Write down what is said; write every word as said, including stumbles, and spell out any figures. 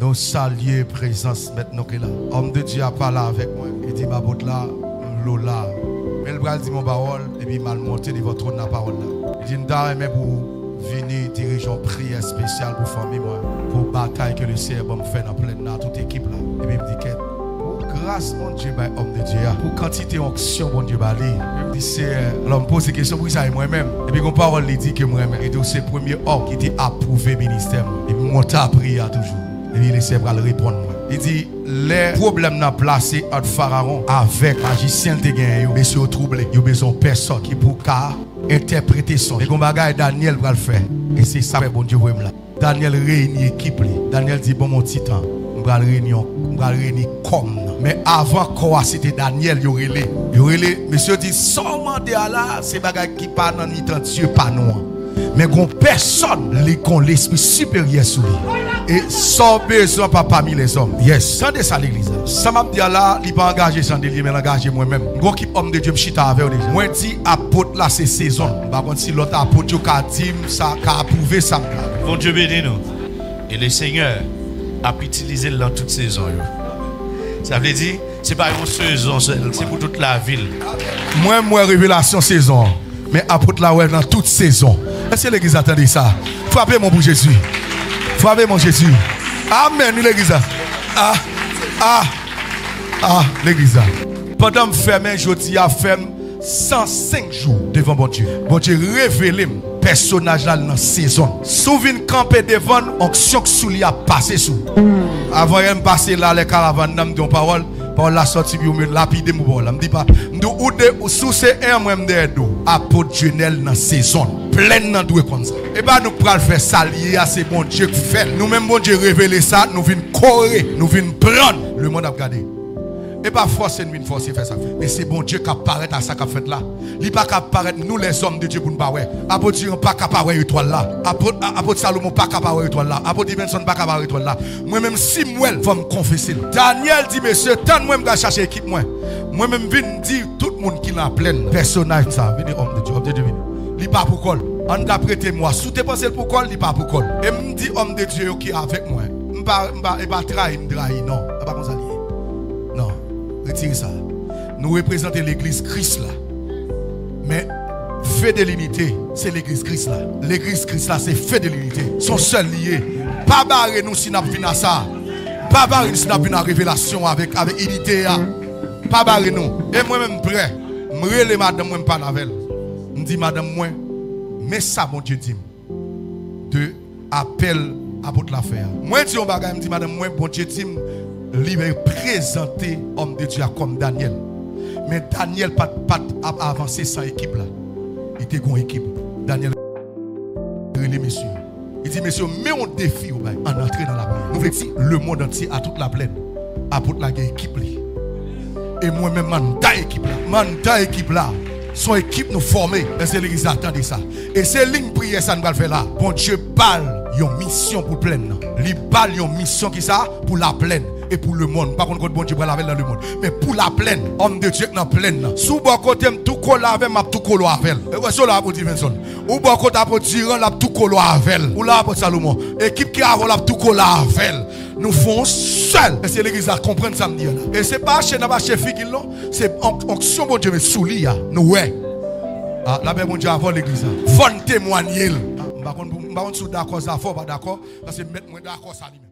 Nou salye prezans Mèt nou ki la. Òm de Dye a pale avèk mwen. Li di m, "Apot la, m lo la." Men l pral di m yon pawòl, epi m al monte devan twòn lapawòl la. Li di, "M ta renmen pou w vini dirije yon priyè espesyal pou fanmi mwen, pou batay ke Lesenyè ban m fè nan plèn nan, tout ekip la." Epi m di, "Kèt." Pou gras Bondye bay òm de Dye a, pou kantite onksyon Bondye ba li. Epi m di, "Seyè," alò m poze kesyon, "Poukisa e mwen menm?" Epi gon pawòl li di ke mwen menm. Li di, "Ou se premye òm ki te apwouve ministè mwen." Epi mwen ta priye a toujou. Epi Lesenyè pral reponn mwen. Li di, lè pwoblèm nan plase ant Farawon avèk majisyen l te genyen yo, mesye yo twouble. Yo bezwen yon pèsòn ki pou ka entèprete sonj. Men gon bagay Danyèl pral fè. E se sa fè Bondye voye m la. Danyèl reyini ekip li. Danyèl di, "Ban m yon ti tan. M pral reyini, m pral reyini kò m nan." Men avan kò a, se te Danyèl yo rele. Yo rele, mesye yo di, "Sa w mande a la, se bagay ki pa nan mitan Dye pa nou an." Men gon pèsòn, li gon lespri siperyè sou li. E sa w bezwen pa pami lèzòm. Yes. Tande sa, legliz la. Sa m ap di a la, li pa angaje Chandelier, men l angaje mwen menm. Gon ekip òm de Dye, m chita avè w deja. Mwen di apot la se sezon. M pa konn si lòt apot yo ka di m sa, ka apwouve sa m ka. Bondye beni nou. E Lesenyè ap itilize l nan tout sezon yo. Sa vle di, se pa yon sezon sèl, se pou tout lavi l. Mwen, m wè revelasyon sezon an. Men apot la wè nan tout sezon. Èske legliz la tande sa? Frape men w pou Jezi. Frape men w Jezi. Amèn, wi, legliz la. Ah, ah, ah, legliz la. Pandan m fèmen, jodi a fè m san senk jou devan Bondye. Bondye revele m pèsonaj la nan sezon. Si w vin kanpe devan l, onksyon k sou li ap pase sou ou. Avan yè m pase la, lè karavàn nan, m di yon pawòl. Pawòl la sòti pou yo men lapide m pou pawòl la. M di pa, m di ou de, ou si w se en, mwen m dèyè do. Apot Dyenèl nan sezon. Plèn nan dwe konn sa. E pa nou k pral fè sa l ye a, se Bondye k fè l. Nou menm Bondye revele sa, nou vin kore, nou vin pran. Lemonn ap gade. E pa fòse n vin fòse fè sa. Men se Bondye k ap parèt a sa k ap fèt la. Li pa ka parèt nou lèzòm de Dye pou n pa wè. Apot Diran pa ka pa wè etwal la. Apot, a- Apot Salomon pa ka pa wè etwal la. Apot Ivenson pa ka pa wè etwal la. Mwen menm si m wè l, fò m konfese l. Danyèl di, "Mesye, tann mwen, m pral chache ekip mwen." Mwen menm vin di tout moun ki nan plèn, pèsonaj sa, vini òm de Dye, òm de Dye vini. Li pa pou kò l. Ann ta prete m wa. Si w te panse l pou kò l, li pa pou kò l. E m di òm de Dye yo ki avèk mwen. M pa, m pa, e pa trayi m trayi, non. E pa konsa li ye. Non. Retire sa. Nou reprezante legliz Kris la. Men, Fede Linite, se legliz Kris la. Legliz Kris la, se Fede Linite. Se yon sèl li ye. Pa bare nou si n ap vin a sa. Pa bare nou si n ap vin a revelasyon avèk, avèk inite a. Pa bare nou. E mwen menm, m prè. M rele madanm mwen, m pale avè l. M di madanm mwen, men sa Bondye di m de apèl apot la fè a. Mwen di yon bagay, m di madanm mwen, Bondye di m li reprezante òm de Dye a kòm Danyèl. Men Danyèl pa t, pa t ap avanse san ekip la. Li te gon ekip. Danyèl rele mesye. Li di, "Mesye, men yon defi yo bay. Ann antre nan lapriyè." Nou vle di, lemonn antye a tout laplèn. Apot la gen ekip li. E mwen menm, m anndan ekip la. M anndan ekip la. Se yon ekip nou fòme. Èske legliz la tande sa? E se liy priyè sa n pral fè la. Bondye ba l yon misyon pou plèn nan. Li ba l yon misyon ki sa? Pou laplèn e pou lemonn. M pa konn kot Bondye pral avè l nan lemonn. Men pou laplèn, òm de Dye k nan plèn nan. Si w bò kote m tou kole avè m, m ap tou kole avè l. E wè, se la pou di Venson. Ou bò kote apot Diran, l ap tou kole avè l. Ou la apot Salomon. Ekip ki avè w, l ap tou kole avè l. Nou fè yon sèl. Èske legliz la konprann sa m di a la? E se pa achte n ap achte figi l non. Se onk- onksyon Bondye met sou li a. Nou wè. Ah, lapè Bondye avè w legliz la. Fò n temwanye l. Ah, m pa konn pou- m pa konn si w dakò sa fò, w pa dakò. Paske mèt mwen dakò sa li menm.